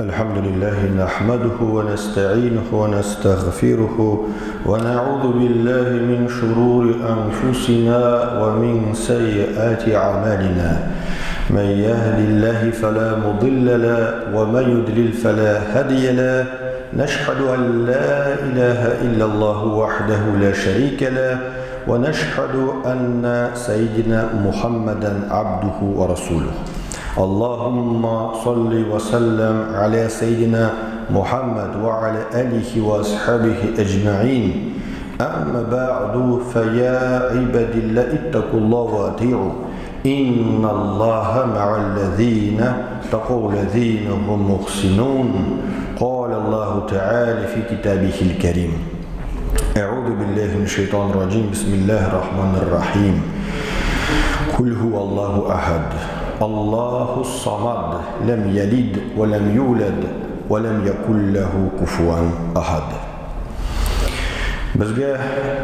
الحمد لله نحمده ونستعينه ونستغفره ونعوذ بالله من شرور أنفسنا ومن سيئات أعمالنا من يهد الله فلا مضل له ومن يضلل فلا هادي له نشهد أن لا إله إلا الله وحده لا شريك له ونشهد أن سيدنا محمدا عبده ورسوله اللهم صل وسلم على سيدنا محمد وعلى آله وأصحابه أجمعين أما بعد فيا عباد الله اتقوا الله وأطيعوا إن الله مع الذين تقوا الذين هم محسنون قال الله تعالى في كتابه الكريم أعوذ بالله من الشيطان الرجيم بسم الله الرحمن الرحيم قل هو الله أحد الله الصمد لم يلد ولم يولد ولم يكن له كفوا أحد Безгә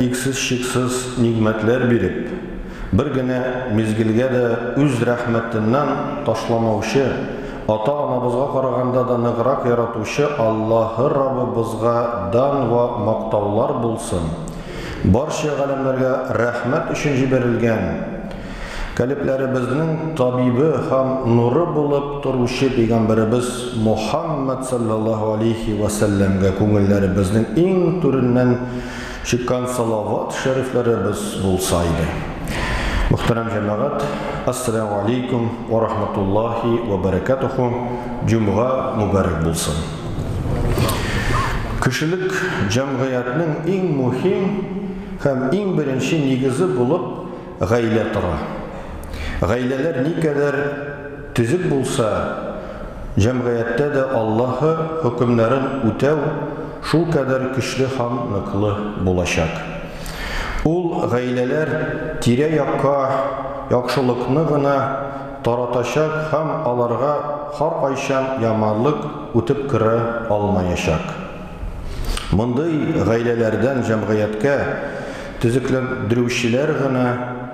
иксез-чиксез нигъмәтләр биреп, бер генә мизгелгә дә үз рәхмәтеннән ташламаучы, ата-анабызга караганда да ныграк яратучы Аллаһы Раббыбызга дан вә мактаулар булсын! Барча галәмнәргә рәхмәт өчен җибәрелгән, калебләребезнең табибы һәм нуры булып торучы пәйгамбәребез Мухаммәд салләллаһу алейһи вә сәлләмгә күңелләребезнең иң түреннән чыккан салават шәрифләребез булса иде. Мөхтәрәм җәмәгать, Ассаламу алейкум ва рахматуллахи ва баракатуху. Җомга мөбарәк булсын. Кешелек җәмгыятьнең иң мөһим һәм иң беренче нигезе булып гаилә тора. Гаиләләр никадәр төзек булса, җәмгыятьтә дә Аллаһы хөкемнәрен үтәү шулкадәр көчле һәм ныклы булачак. Ул гаиләләр тирә-якка яхшылыкны гына таратачак һәм аларга һәркайчан яманлык үтеп керә алмаячак. Мондый гаиләләрдән җәмгыятькә төзекләндерүчеләр генә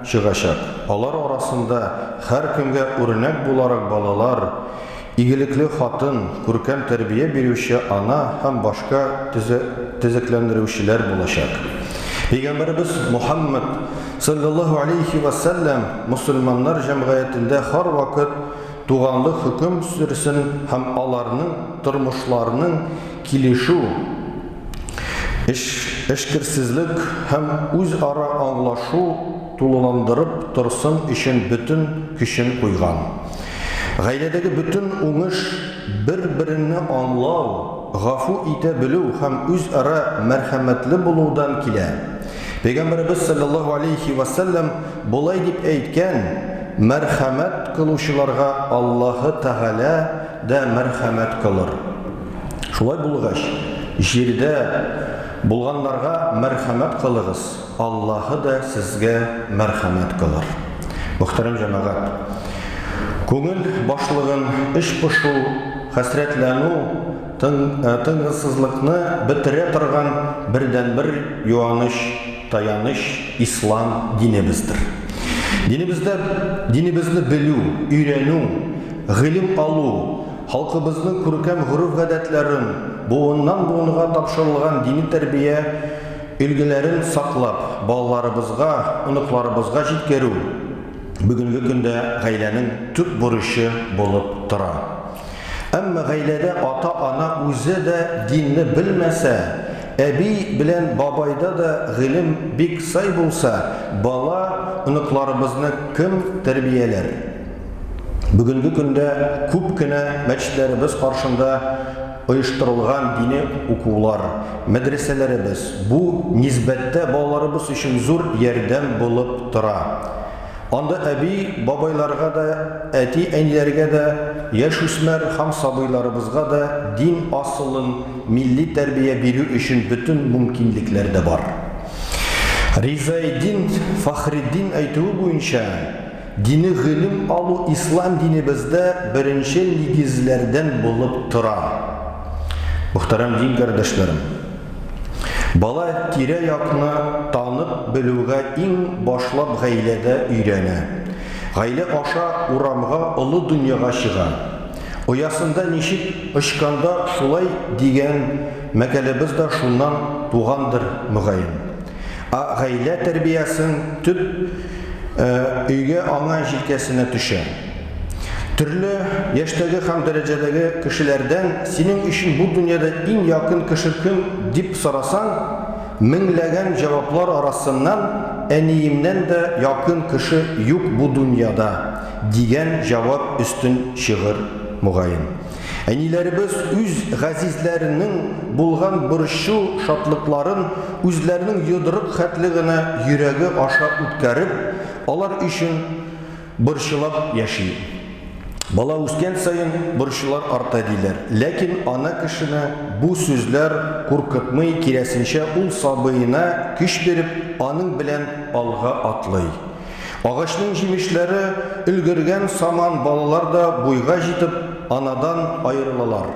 чыгачак. Алар арасында һәркемгә үрнәк буларак балалар, игелекле хатын, күркәм тәрбия бирүче ана һәм башка төзекләндерүчеләр булачак. Пәйгамбәребез Мухаммад салләллаһу алейһи вә сәлләм мөселманнар җәмгыятендә һәрвакыт туганлык хөкем сөрсен һәм аларның тормышларының килешү, эш, эчкерсезлек һәм үзара аңлашу тулыландырып торсын өчен бөтен көчен куйган. Гаиләдәге бөтен уңыш бер-береңне аңлау, гафу итә белү һәм үзара мәрхәмәтле булудан килә. Пәйгамбәребез салләллаһу алейһи вә сәлләм болай дип әйткән, Мәрхәмәт кылучыларга Аллаһы Тәгалә дә мәрхәмәт кылыр. Шулай булгач, җирдә булганнарга мәрхәмәт кылыгыз, Аллаһы да сезгә мәрхәмәт кылыр. Мөхтәрәм җәмәгать! Күңел башлыгын, эч пошу, хәсрәтләнү, тынгысызлыкны бетерә торган бердәнбер юаныч, таяныч ислам динебездер. Динебездә динебезне белү, өйрәнү, гыйлем алу, Халкыбызның күркәм гореф-гадәтләрен, буыннан-буынга тапшырылган дини тәрбия өлгеләрен саклап, балаларыбызга, оныкларыбызга җиткерү бүгенге көндә гаиләнең төп бурычы булып тора. Әмма гаиләдә ата-ана үзе дә динне белмәсә, әби белән бабайда да гыйлем бик сай булса, бала, оныкларыбызны кем тәрбияләр? Бүгенге көндә күп кенә мәчетләребез каршында оештырылган дини укулар, мәдрәсәләребез бу нисбәттә балаларыбыз өчен зур ярдәм булып тора. Анда әби, бабайларга да, әти, әниләргә дә, яшүсмер һәм сабыйларыбызга да дин асылын, милли тәрбия бирү өчен бөтен мөмкинлекләр дә бар. Ризаэддин Фәхретдин әйтүе буенча, Дини гыйлем алу ислам динебездә беренче нигезләрдән булып тора. Мөхтәрәм дин кардәшләрем! Бала тирә-якны танып белүгә иң башлап гаиләдә өйрәнә. Гаилә аша урамга, олы дөньяга чыга. Оясында ничек очканда шулай дигән мәкалебез дә шуннан тугандыр, мөгаен. Ә гаилә тәрбиясен төп өйгә аңа җилкәсенә төшә. Төрле яшьтәге һәм дәрәҗәдәге кешеләрдән синең өчен бу дөньяда иң якын кеше кем дип сорасаң, меңләгән җаваплар арасыннан әниемнән дә якын кеше юк бу дөньяда дигән җавап өстен чыгыр, мөгаен. Әниләребез үз газизләренең булган борчу-шатлыкларын үзләренең йодрык хәтле генә йөрәге аша үткәреп, алар өчен борчылап яши. Бала үскән саен борчулар арта диләр. Ләкин ана кешене бу сүзләр куркытмый, киресенчә, ул сабыена көч биреп, аның белән алга атлый. Агачның җимешләре өлгергән саман балалар да буйга җитеп, анадан аерылалар.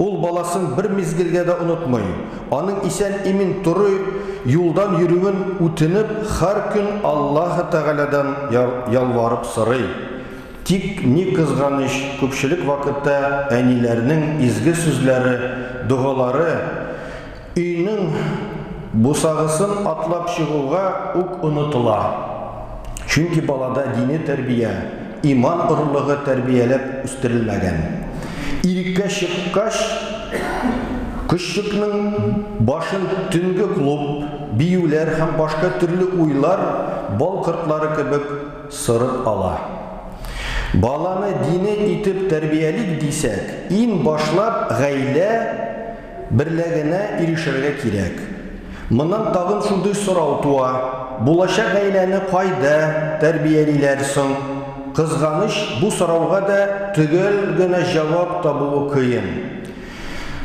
Ул баласын бер мизгелгә дә онытмый. Аның исән-имин туры юлдан йөрүен үтенеп, һәр көн Аллаһы Тәгаләдән ялварып сорый. Тик, ни кызганыч, күпчелек вакытта әниләрнең изге сүзләре, догалары, Өйнең бусагасын атлап чыгуга ук онытыла. Чөнки балада дини тәрбия, иман орлыгы тәрбияләп үстерелмәгән. Иреккә чыккач, кошчыкның башын төнге клуб, биюләр һәм башка төрле уйлар бал кортлары кебек сырып ала. Баланы дини итеп тәрбиялик дисәк, иң башлап гаилә берлегенә ирешергә кирәк. Моннан тагын шундый сорау туа, булачак гаиләне кайда тәрбиялиләр соң? Кызганыч, бу сорауга да төгәл генә җавап табуы кыен.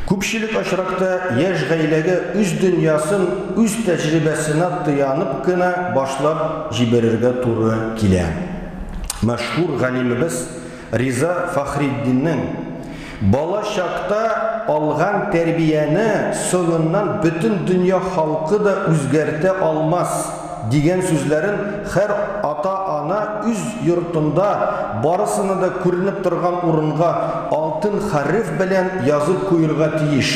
Күпчелек очракта яшь гаиләгә үз дөньясын үз тәҗрибәсенә таянып кына башлап җибәрергә туры килә. Мәшһүр галимебез Риза Фәхретдиннең бала чакта алган тәрбияне соңыннан бөтен дөнья халкы да үзгәртә алмас дигән сүзләрен һәр ата-ана үз йортында барысына да күренеп торган урынга алтын хәреф белән язып куерга тиеш.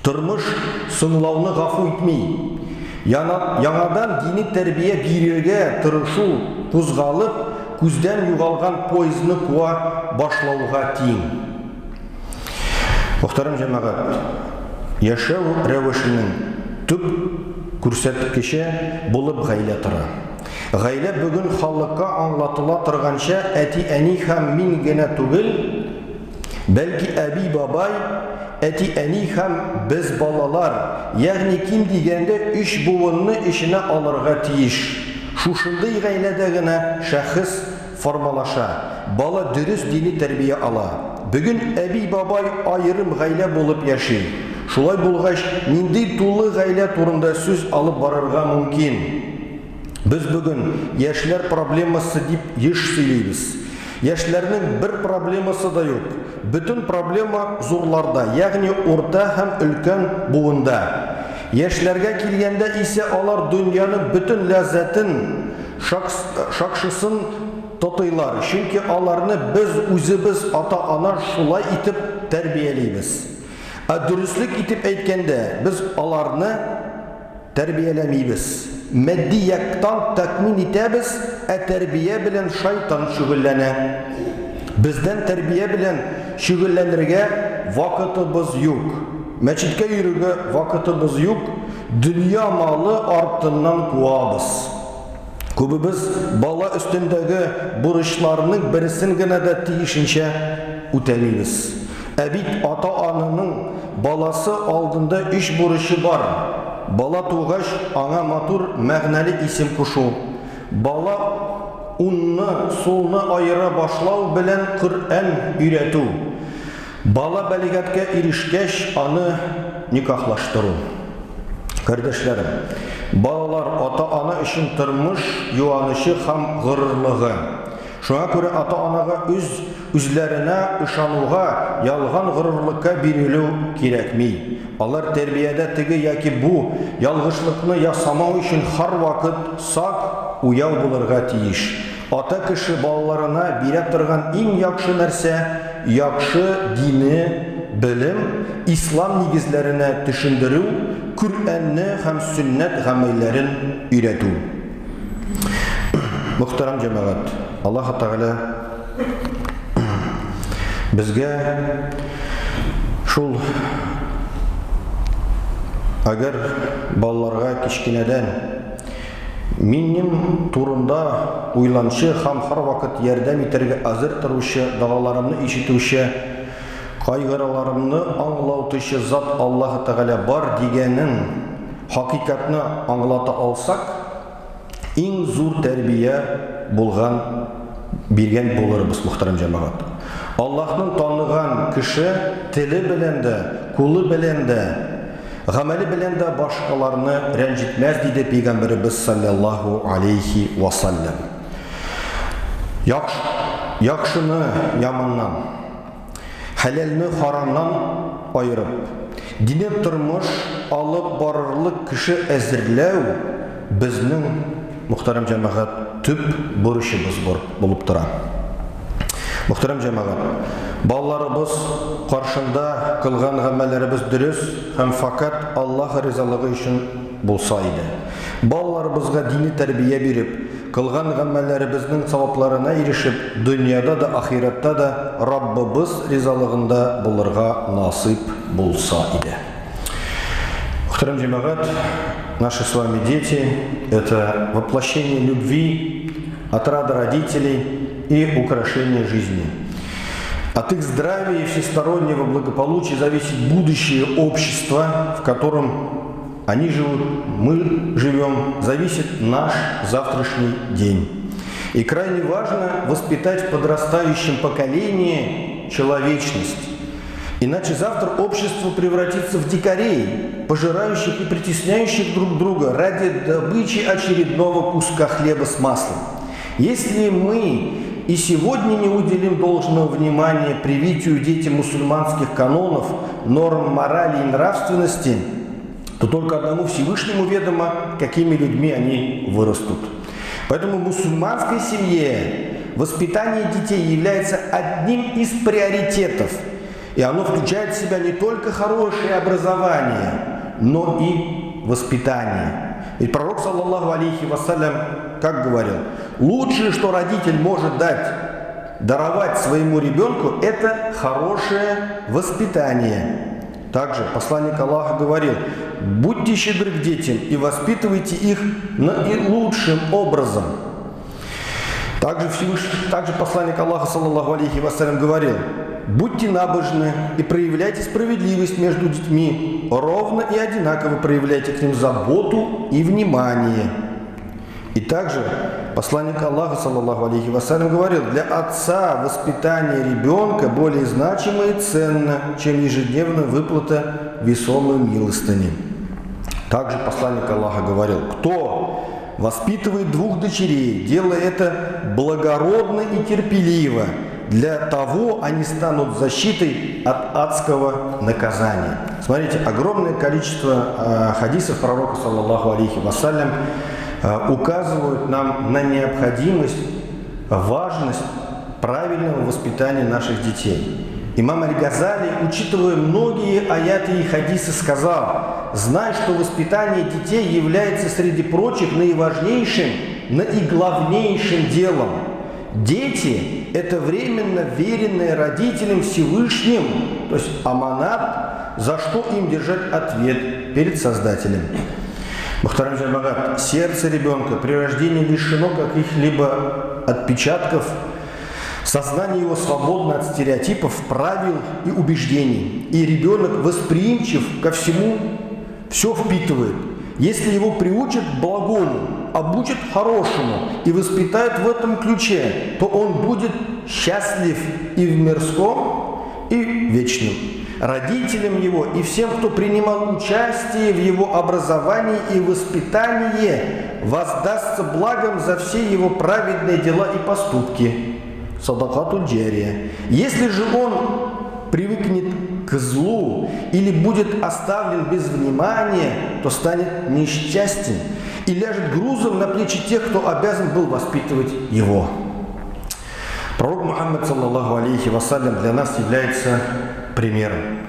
Тормыш соңлауны гафу итми. Яна, яңадан дини тәрбия бирергә тырышу кузгалып, күздән югалган поездны куа башлауга тиң. Мөхтәрәм җәмәгать, яшәү рәвешенең төп күрсәткече булып гаилә тора. Гаилә бүген халыкка аңлатыла торганча әти-әни һәм мин генә түгел, Бәлки әби-бабай, әти-әни һәм без балалар, ягъни ким дигәндә өч буынны эченә алырга тиеш. Шушындый гаиләдә генә шәхес формалаша, бала дөрес дини тәрбия ала. Бүген әби-бабай аерым гаилә булып яши. Шулай булгач, нинди тулы гаилә турында сүз алып барырга мөмкин? Без бүген яшьләр проблемасы дип еш сөйлибез. Яшьләрнең бер проблемасы да юк. Бөтен проблема зурларда, ягъни урта һәм өлкән буында. Яшьләргә килгәндә исә алар дөньяның бөтен ләззәтен, шакшысын татыйлар, чөнки аларны без үзебез, ата-ана шулай итеп тәрбиялибез. Ә дөреслек итеп әйткәндә, без аларны Тәрбияләмибез. Матди яктан тәэмин итәбез, ә тәрбия белән шайтан шөгыльләнә. Бездән тәрбия белән шөгыльләнергә вакытыбыз юк. Мәчеткә йөрергә вакытыбыз юк, дөнья малы артыннан куабыз. Күбебез бала өстендәге бурычларның берсен генә дә тиешенчә үтәмибез. Ә бит ата-ананың баласы алдында өч бурычы бар, бала тугач, аңа матур, мәгънәле исем кушу, бала унны, сулны аера башлау белән Коръән өйрәтү, бала бәлигаткә ирешкәч, аны никахлаштыру. Кардәшләрем, балалар, ата-ана өчен тормыш юанычы һәм горурлыгы. Шуңа күрә ата-анага үз үзләренә ышануга, ялган горурлыкка бирелү кирәкми. Алар тәрбиядә теге яки бу ялгышлыкны ясамау өчен һәрвакыт сак, уяу булырга тиеш. Ата кеше балаларына бирә торган иң яхшы нәрсә, яхшы дине белем, ислам нигезләренә төшендерү, Коръәнне һәм сөннәт гамәлләрен өйрәтү. Мөхтәрәм җәмәгать, Аллаһ Тәгалә безгә шул әгәр балаларга кечкенәдән Минем турында уйланчы һәм һәрвакыт ярдәм итәргә әзер торучы, догаларымны ишетүче, кайгыраларымны аңлаутучы зат Аллаһы Тәгалә бар дигәнен хакыйкатьне аңлата алсак, иң зур тәрбия булган биргән булырбыз, мөхтәрәм җәмәгать. Аллаһның таныган кеше теле белән дә, кулы белән дә, Гамәле белән дә башкаларны рәнҗетмәс, диде Пәйгамбәребез салләллаһу алейхи ва саллям. Яхш, яхшыны яманнан, хәләлне харамнан аерып, дине тормыш алып барырлык кеше әзерләү безнең, мөхтәрәм җәмәгать, төп бурычыбыз булып тора. Мөхтәрәм җәмәгать, балаларыбыз каршында кылган гамәлләребез дөрес һәм факат Аллаһ ризалыгы өчен булса иде. Балаларыбызга дини тәрбия биреп, кылган гамәлләребезнең савапларына ирешеп, дөньяда да, ахирәттә дә Раббыбыз ризалыгында булырга насыйп булса иде. Мөхтәрәм җәмәгать, наши с вами дети – это воплощение любви, отрада родителей и украшение жизни. От их здравия и всестороннего благополучия зависит будущее общества, в котором они живут, мы живем, зависит наш завтрашний день. И крайне важно воспитать в подрастающем поколении человечность. Иначе завтра общество превратится в дикарей, пожирающих и притесняющих друг друга ради добычи очередного куска хлеба с маслом. Если мы и сегодня не уделим должного внимания привитию детям мусульманских канонов, норм морали и нравственности, то только одному Всевышнему ведомо, какими людьми они вырастут. Поэтому в мусульманской семье воспитание детей является одним из приоритетов. И оно включает в себя не только хорошее образование, но и воспитание. Ведь пророк, саллаллаху алейхи вассалям, как говорил, лучшее, что родитель может дать, даровать своему ребенку, это хорошее воспитание. Также посланник Аллаха говорил, будьте щедры к детям и воспитывайте их наилучшим образом. Также, Всевышний, также посланник Аллаха, саллаллаху алейхи вассалям, говорил, будьте набожны и проявляйте справедливость между детьми, ровно и одинаково проявляйте к ним заботу и внимание. И также посланник Аллаха, саллаллаху алейхи вассалям, говорил, для отца воспитание ребенка более значимо и ценно, чем ежедневная выплата весомой милостыни. Также посланник Аллаха говорил, кто воспитывает двух дочерей, делая это благородно и терпеливо, для того они станут защитой от адского наказания. Смотрите, огромное количество хадисов пророка, саллаллаху алейхи вассалям, указывают нам на необходимость, важность правильного воспитания наших детей. Имам Аль-Газали, учитывая многие аяты и хадисы, сказал: «Знай, что воспитание детей является среди прочих наиважнейшим, наиглавнейшим делом. Дети – это временно веренные родителям Всевышним, то есть аманат, за что им держать ответ перед Создателем». Мухтарам җәмәгать, сердце ребенка при рождении лишено каких-либо отпечатков, сознание его свободно от стереотипов, правил и убеждений. И ребенок восприимчив ко всему, все впитывает. Если его приучат к благому, обучат хорошему и воспитают в этом ключе, то он будет счастлив и в мирском, и в вечном. Родителям его и всем, кто принимал участие в его образовании и воспитании, воздастся благом за все его праведные дела и поступки. Садакату джария. Если же он привыкнет к злу или будет оставлен без внимания, то станет несчастен и ляжет грузом на плечи тех, кто обязан был воспитывать его. Пророк Мухаммад, саллаллаху алейхи вассалям, для нас является примером.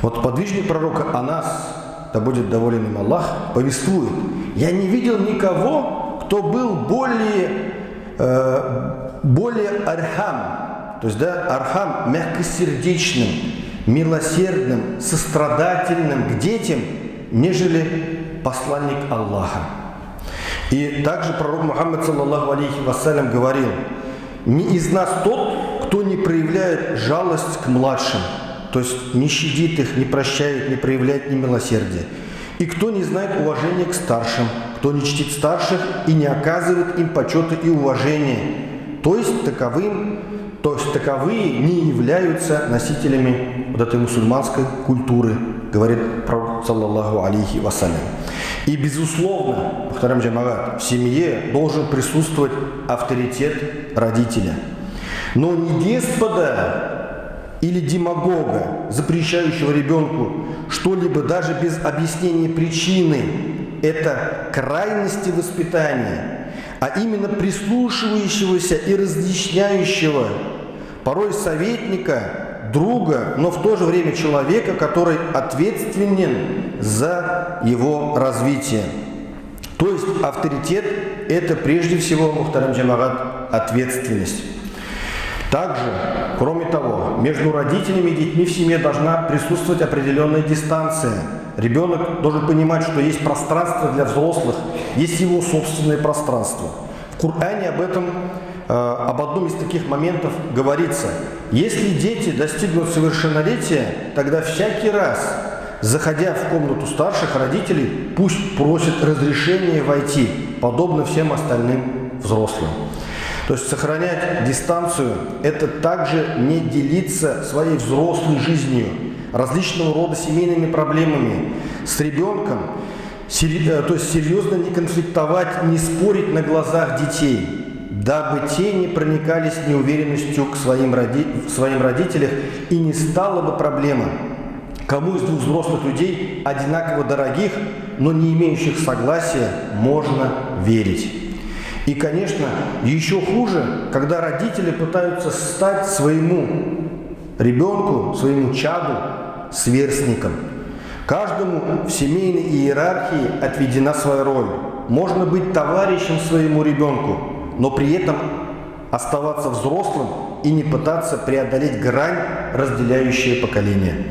Вот подвижник пророка Анас, да будет доволен им Аллах, повествует: «Я не видел никого, кто был более архам, то есть, да, архам, мягкосердечным, милосердным, сострадательным к детям, нежели посланник Аллаха». И также пророк Мухаммад, саллаллаху алейхи вассалям, говорил: «Не из нас тот, кто не проявляет жалость к младшим, то есть не щадит их, не прощает, не проявляет немилосердие. И кто не знает уважения к старшим, кто не чтит старших и не оказывает им почета и уважения, то есть таковые не являются носителями вот этой мусульманской культуры», говорит пророк, саллаллаху алейхи вассалям. И безусловно, мухтарам джамагат, в семье должен присутствовать авторитет родителя. Но не деспота или демагога, запрещающего ребенку что-либо даже без объяснения причины. Это крайности воспитания, а именно прислушивающегося и разъясняющего, порой советника, друга, но в то же время человека, который ответственен за его развитие. То есть авторитет – это прежде всего, мухтарам джамагат, ответственность. Также, кроме того, между родителями и детьми в семье должна присутствовать определенная дистанция. Ребенок должен понимать, что есть пространство для взрослых, есть его собственное пространство. В Коране об одном из таких моментов говорится: если дети достигнут совершеннолетия, тогда всякий раз, заходя в комнату старших родителей, пусть просят разрешения войти, подобно всем остальным взрослым. То есть сохранять дистанцию – это также не делиться своей взрослой жизнью, различного рода семейными проблемами с ребенком, то есть серьезно не конфликтовать, не спорить на глазах детей, дабы те не проникались неуверенностью к своим родителям и не стала бы проблема. Кому из двух взрослых людей, одинаково дорогих, но не имеющих согласия, можно верить? И, конечно, еще хуже, когда родители пытаются стать своему ребенку, своему чаду сверстником. Каждому в семейной иерархии отведена своя роль. Можно быть товарищем своему ребенку, но при этом оставаться взрослым и не пытаться преодолеть грань, разделяющую поколение.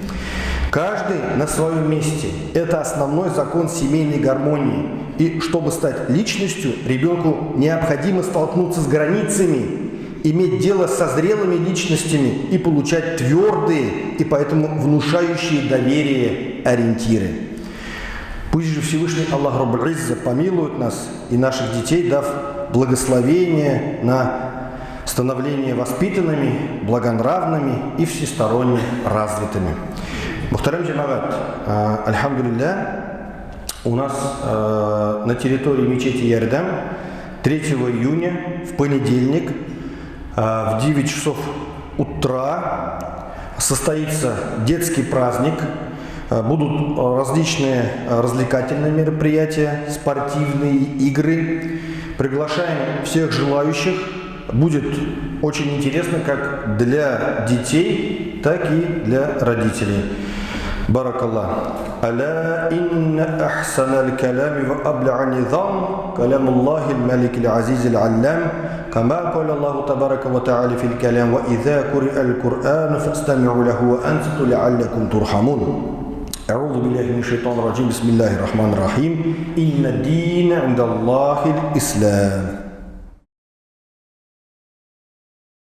Каждый на своем месте. Это основной закон семейной гармонии. И чтобы стать личностью, ребенку необходимо столкнуться с границами, иметь дело со зрелыми личностями и получать твердые и поэтому внушающие доверие ориентиры. Пусть же Всевышний Аллах Раббуль Изза помилует нас и наших детей, дав благословение на становление воспитанными, благонравными и всесторонне развитыми. Мухтарам джамагат, альхамдулилля, у нас на территории мечети Ярдам 3 июня в понедельник в 9 часов утра состоится детский праздник. Будут различные развлекательные мероприятия, спортивные игры. Приглашаем всех желающих. Будет очень интересно как для детей, так и для родителей. Баракаллах. Аля инна ахсана аль-калями ва абля низам калямуллахи аль-малик аль-азиз аль-аллам кама каля Аллаху табарака ва та'аля фил калям ва иза куриа аль-Кур'ану фастами'у лаху ва анситу ла'аллакум турхамун. أعوذ بالله من الشيطان الرجيم بسم الله الرحمن الرحيم إن الدين عند الله الإسلام.